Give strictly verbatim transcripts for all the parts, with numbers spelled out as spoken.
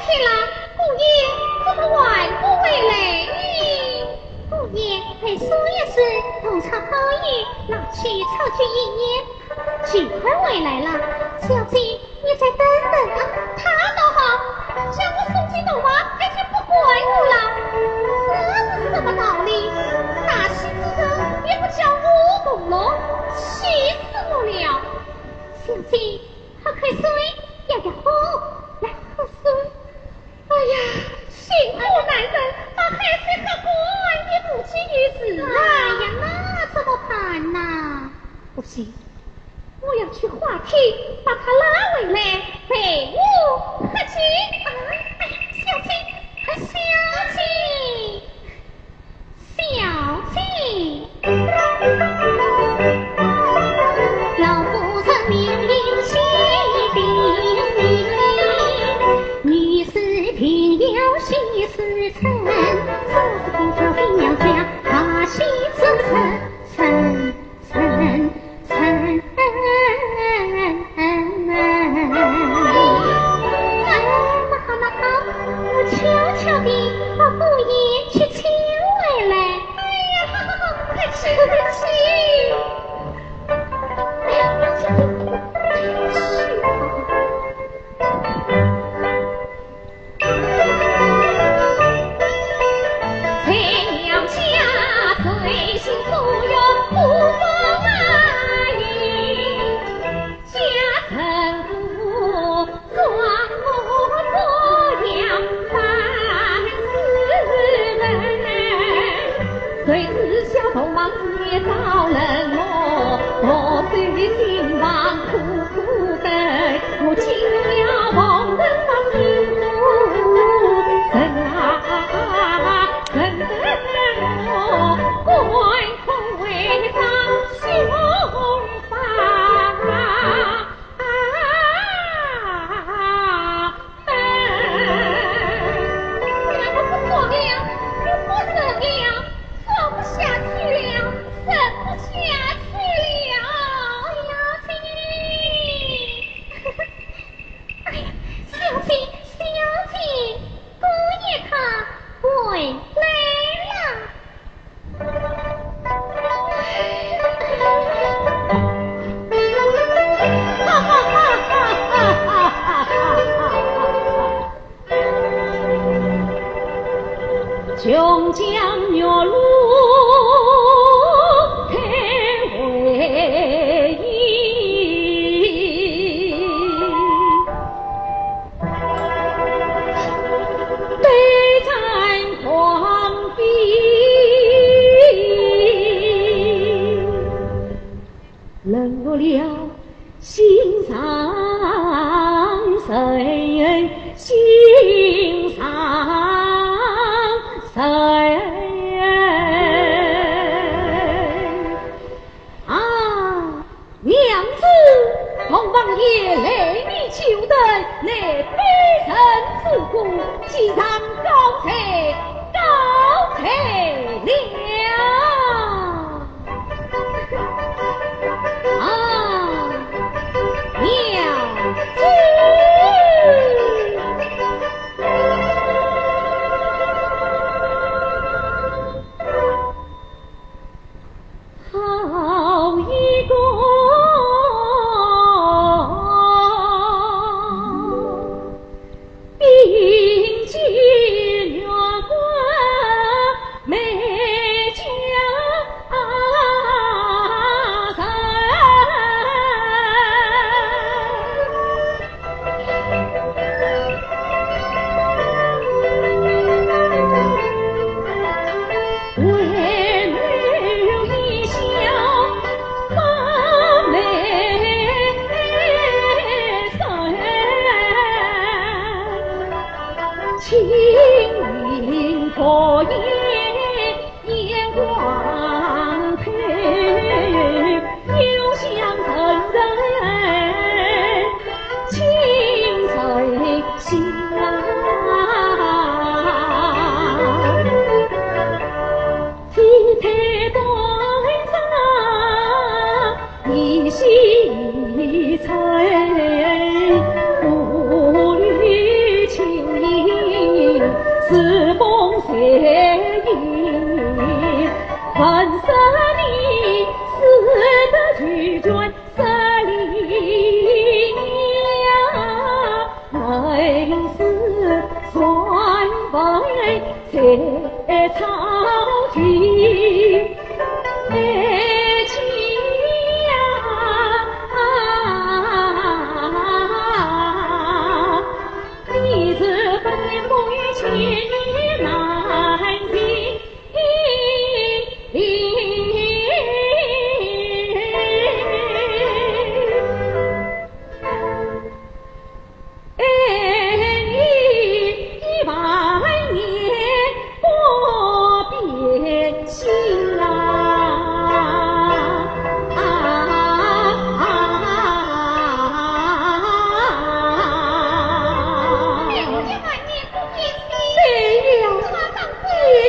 天啦，姑爷怎么还不回来呢？姑爷，陪说一声，同窗好友，老去操这一夜。就快回来了，小姐，你再等等啊。他倒好，叫我送进洞房，他就不管我了。这是什么道理？大喜之日也不叫我同乐，气死我了！小姐， 喝口水，要要喝，来喝水。哎呀，辛苦男人，把海水喝干，也不济于事啊。哎呀，那怎么办呐？不行，我要去花厅把她拉回来，陪我喝酒。哎，哎，小姐，哎，小姐。 小姐。老夫人命令千叮咛，你是定要细思忖，做事不做心要想，把戏做成，成，成。 那好，那好，我悄悄地把姑爷去请回来。哎呀，快去，快去！哎呀，快去！ 哎呀，我不装了，我不忍了，装不下去了，忍不下去了。小姐，哎呀，小姐，小姐，姑爷他回来了。 啊，娘子，望王爷累你久等，乃卑人之过，既然告罪，告罪了。啊，娘子。 好一个冰肌玉骨美佳人。 一心一ใจ，不离情义。对呀，一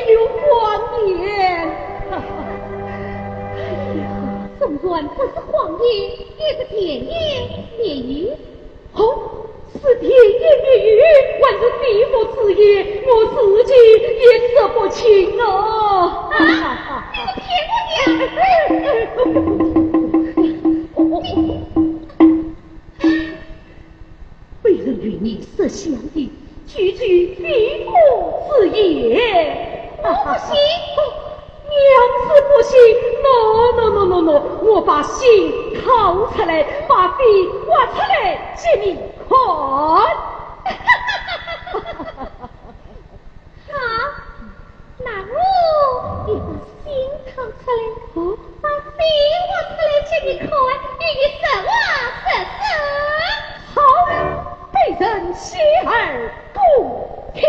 语万年。哎呀，纵然不是谎言，也是甜言蜜语。哦，是甜言蜜语，还是肺腑之言，我自己也说不清哦。啊，你是骗我的呀！卑人与你设下的句句肺腑之言。我不信。娘子不信，no no no no no，我把心掏出来，把肺挖出来给你看。好，那我也把心掏出来，哦，把肺挖出来给你看，与你实话实说。好，卑人洗耳恭听。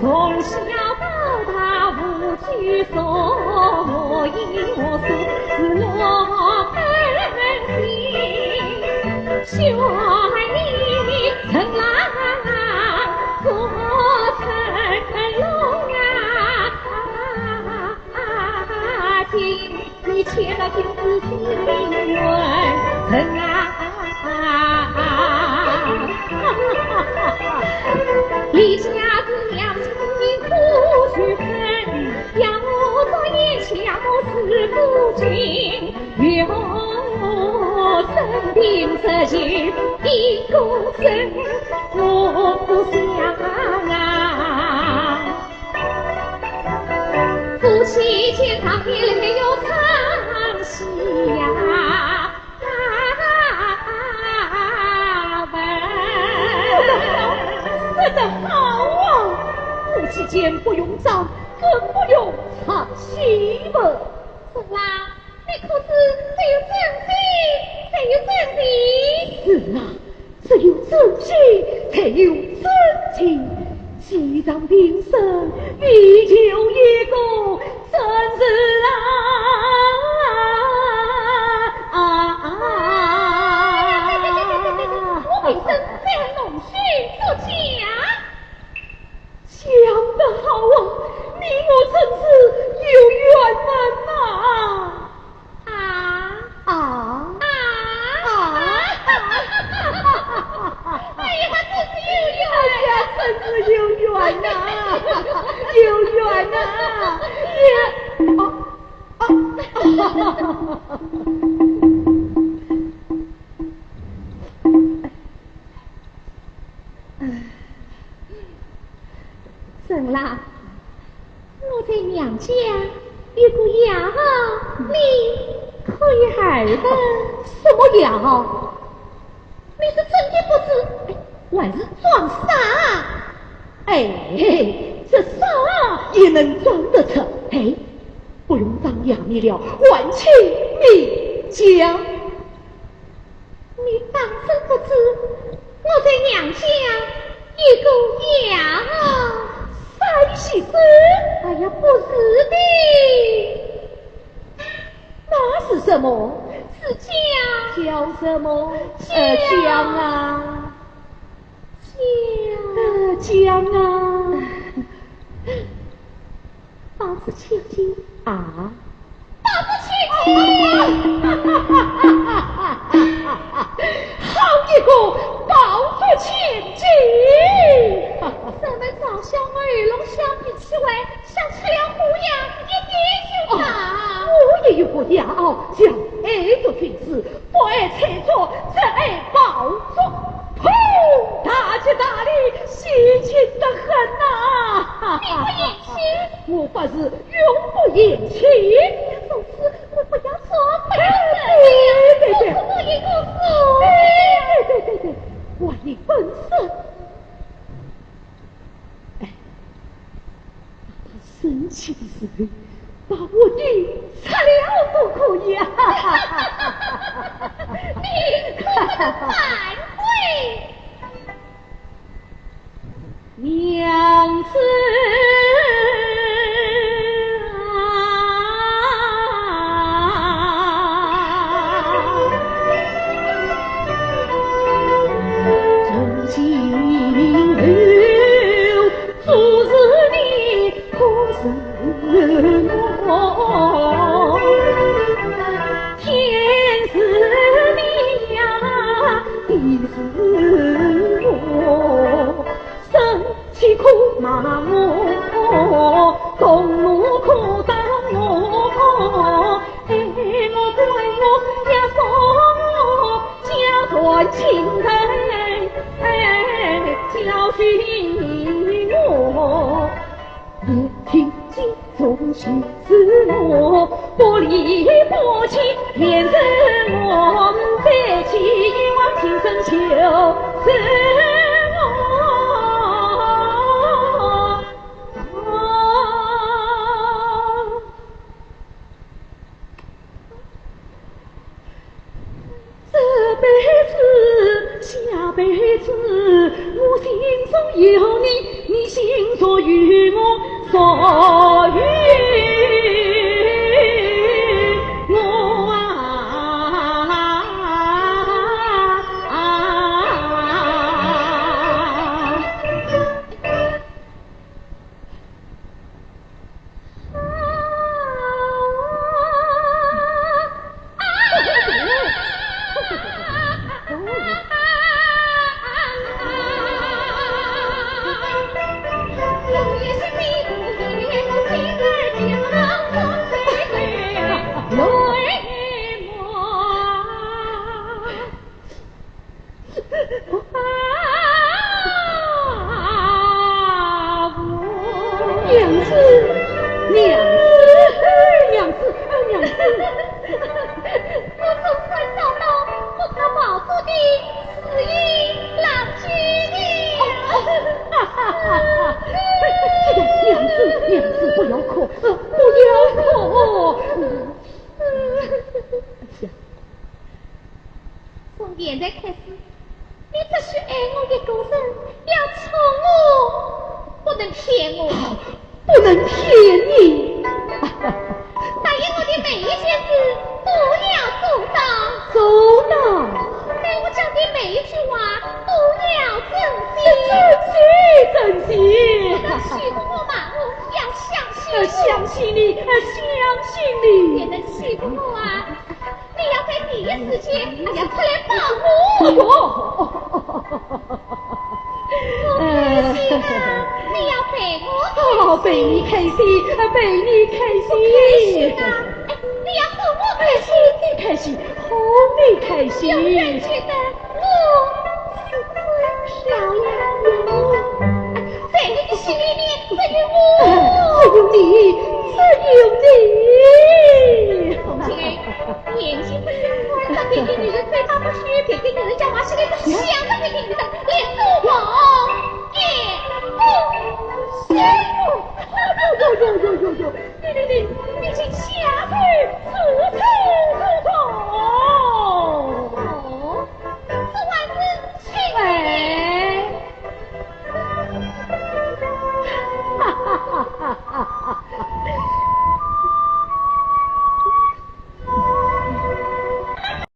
从小到大无拘束，我行我素是我本性。喜欢你乘浪做乘龙啊，今 你且把君子心问人啊。一家子娘亲苦与恨，要我做眼下我是不尽。有生病之日一个人，我不想啊。 夫妻间常言没有唱戏呀。说得好，说得好啊！夫妻间不用唱，更不用唱戏嘛。是啦， 你可知这有真情，这有真情？是啊，只有真情，才有真情。既然平生你就一个，真是啊，啊，啊，啊。我平生只要弄虚作假。 讲得好啊，你我真是有缘分呐！啊啊啊啊！哎呀，真是有缘！哎呀，真是有缘呐，有缘呐！也，啊啊！ 沈郎，我在娘家有个丫头，你可有耳闻？什么丫头？你是真的不知，还是装傻？哎，这傻也能装得出。哎，不用当夜面了，还请你讲。 你当真不知，我在娘家有个丫头。三喜子？哎呀，不是的。那是什么？是娇。娇什么？呃，娇。娇啊。娇。呃，娇啊。 宝子千金，啊？包租千金！好一个包租千金！这么早，小妹儿弄香鼻气味，想吃了虎牙，一点就大。哦，我也有个雅号，叫爱读经书，不爱餐桌，只爱包租婆。大吉大利，喜庆得很呐！你不厌气？我不是永不厌气。不要说，不要说，不要说！哎，对，对，对。我可不一个说。哎，对，对，对，对，我一本说。哎，生气的时候，把我的擦了都可以啊。你可不能反悔。娘子啊，从今后做事你可是我，天是你呀，地是我，生气可骂我，动怒可打我，爱我管我也说我，家断情断，教训我。 一听见忠心是我，不离不弃便是我，再娶一房情深就是我。这辈子，下辈子，我心中有你，你心中有我，所以我啊。娘子，娘子，娘子，娘子。我总算找到不可包租的四姨老姐了。哎呀，娘子，娘子，不要哭，呃，不要哭。哎呀。 从现在开始，你只许爱我一个人，要宠我，不能骗我。不能骗你。答应我的每一件事都要做到。做到。对我讲的每一句话都要珍惜。珍惜，珍惜。不能欺负我、骂我，要相信我。相信你，相信你。也能欺负我啊。 你要在第一时间要出来帮我。哎呦！我开心啊，你要陪我开心。哦，陪你开心，陪你开心。我开心啊，哎，你要哄我开心。哄你开心，哄你开心。永远记得我是最漂亮的。在你的心里面，只有我。只有你，只有你。从今 眼睛不许看，别的女人嘴巴不许，别的女人讲话心里不许，想着别的女人，连做梦也不许。哟哟哟哟哟哟，你的